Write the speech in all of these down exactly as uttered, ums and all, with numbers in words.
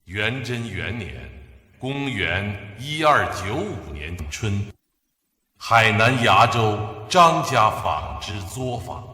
元贞元年，公元一二九五年春，海南崖州张家纺织作坊。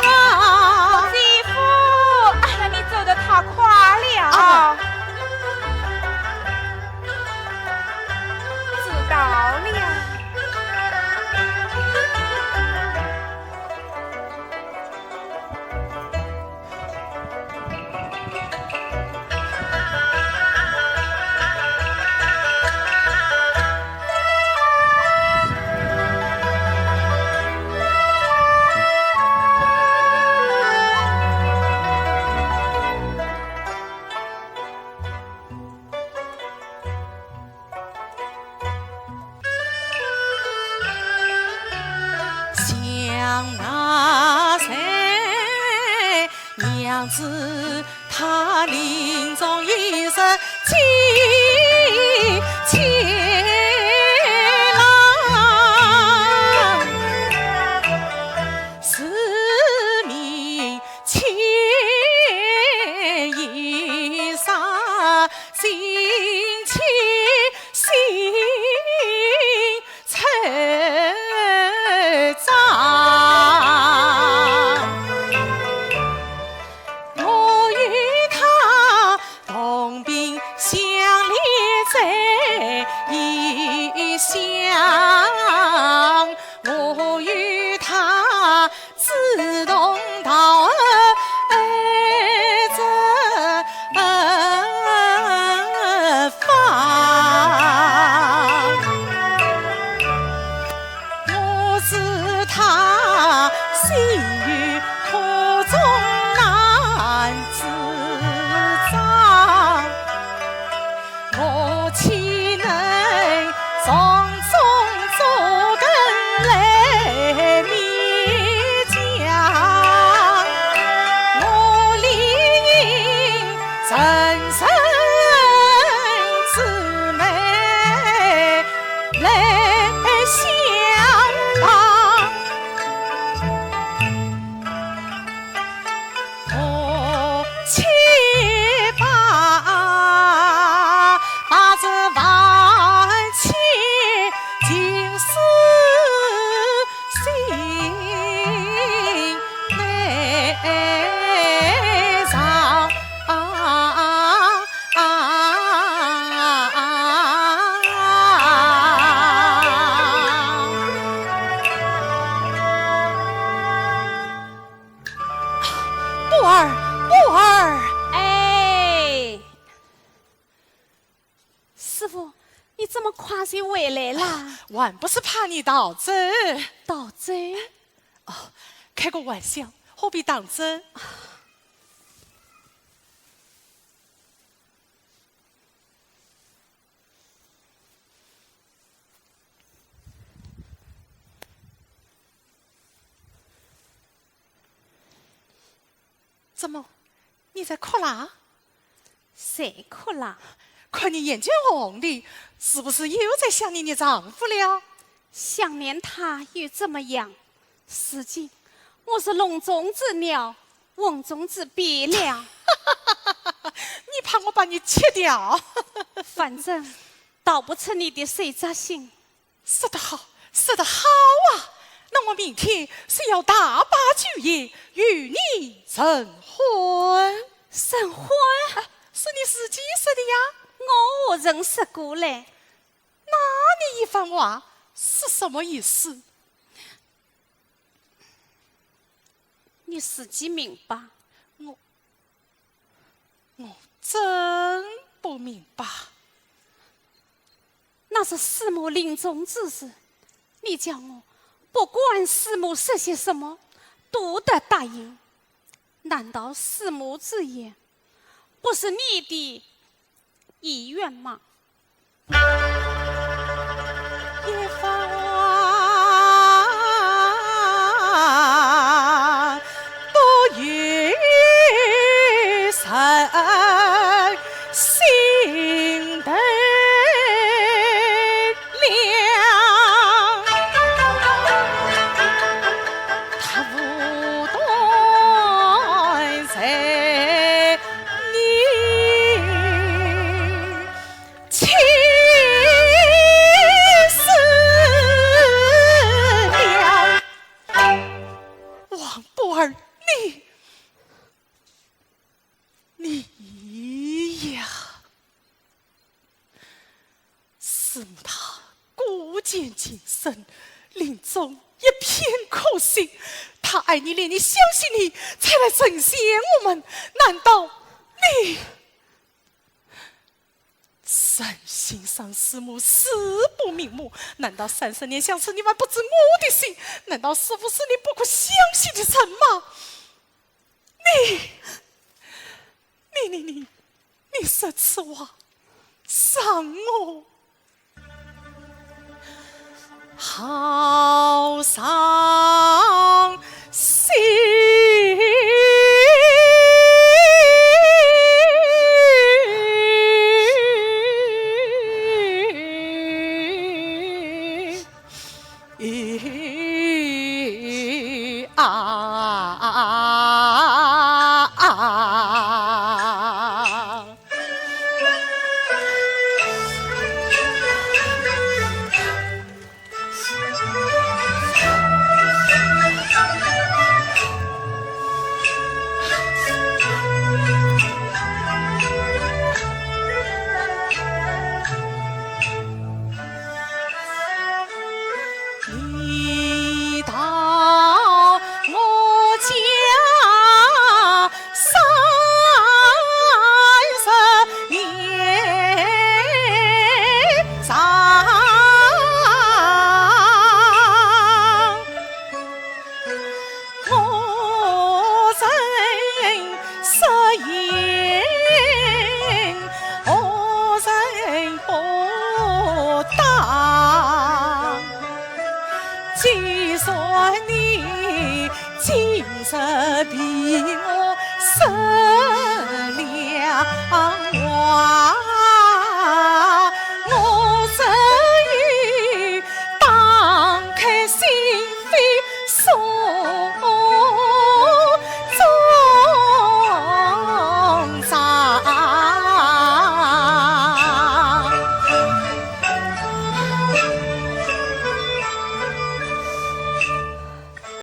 老姐夫，哎呀，你走得太快了。啊。知道了。 想那日娘子她临终一生寄情郎，是命 情已伤，心牵心惆怅。我与她同病相怜在异乡，我与她 志同道合，爱这方。我知她心有苦衷难自张。 我岂能从中作梗来勉强？我理应成人之美来相帮。 我且把这万千情事心内藏。宝儿，宝儿。哎，师傅，你怎么快些回来啦？还不是怕你逃走。逃走？哦，开个玩笑，何必当真？ 怎么，你在哭啦？谁哭啦？看你眼睛红的，是不是又在想念你丈夫了？想念他又怎么样？如今我是笼中之鸟，瓮中之鳖了。你吃掉。反正逃不出你的手掌心。说得好，说得好啊！那我明天是要大摆酒宴与你成婚。成婚？啊，是你自己说的呀。我何曾说过嘞？那你一番话是什么意思？你自己明白。我，我真不明白。那是师母临终之时，你叫我不管师母说些什么，都得答应。难道师母之言不是你的意愿吗？一番话不由人心头 凉。他无端在你，气死了。王波儿，你，你呀！ 师母她过见今生，临终一片苦心，她爱你，连你相信你，才来成全我们。难道你真心赏师母，死不瞑目？难道三十年相处，你还不知我的心？难道师父是你不可相信的人吗？你，你，你，你， 你说此话，伤我好伤心。咦，啊，啊，啊，啊。 你到我家三十年上，我人失言，何人不答？ 既然你今日被我失了望，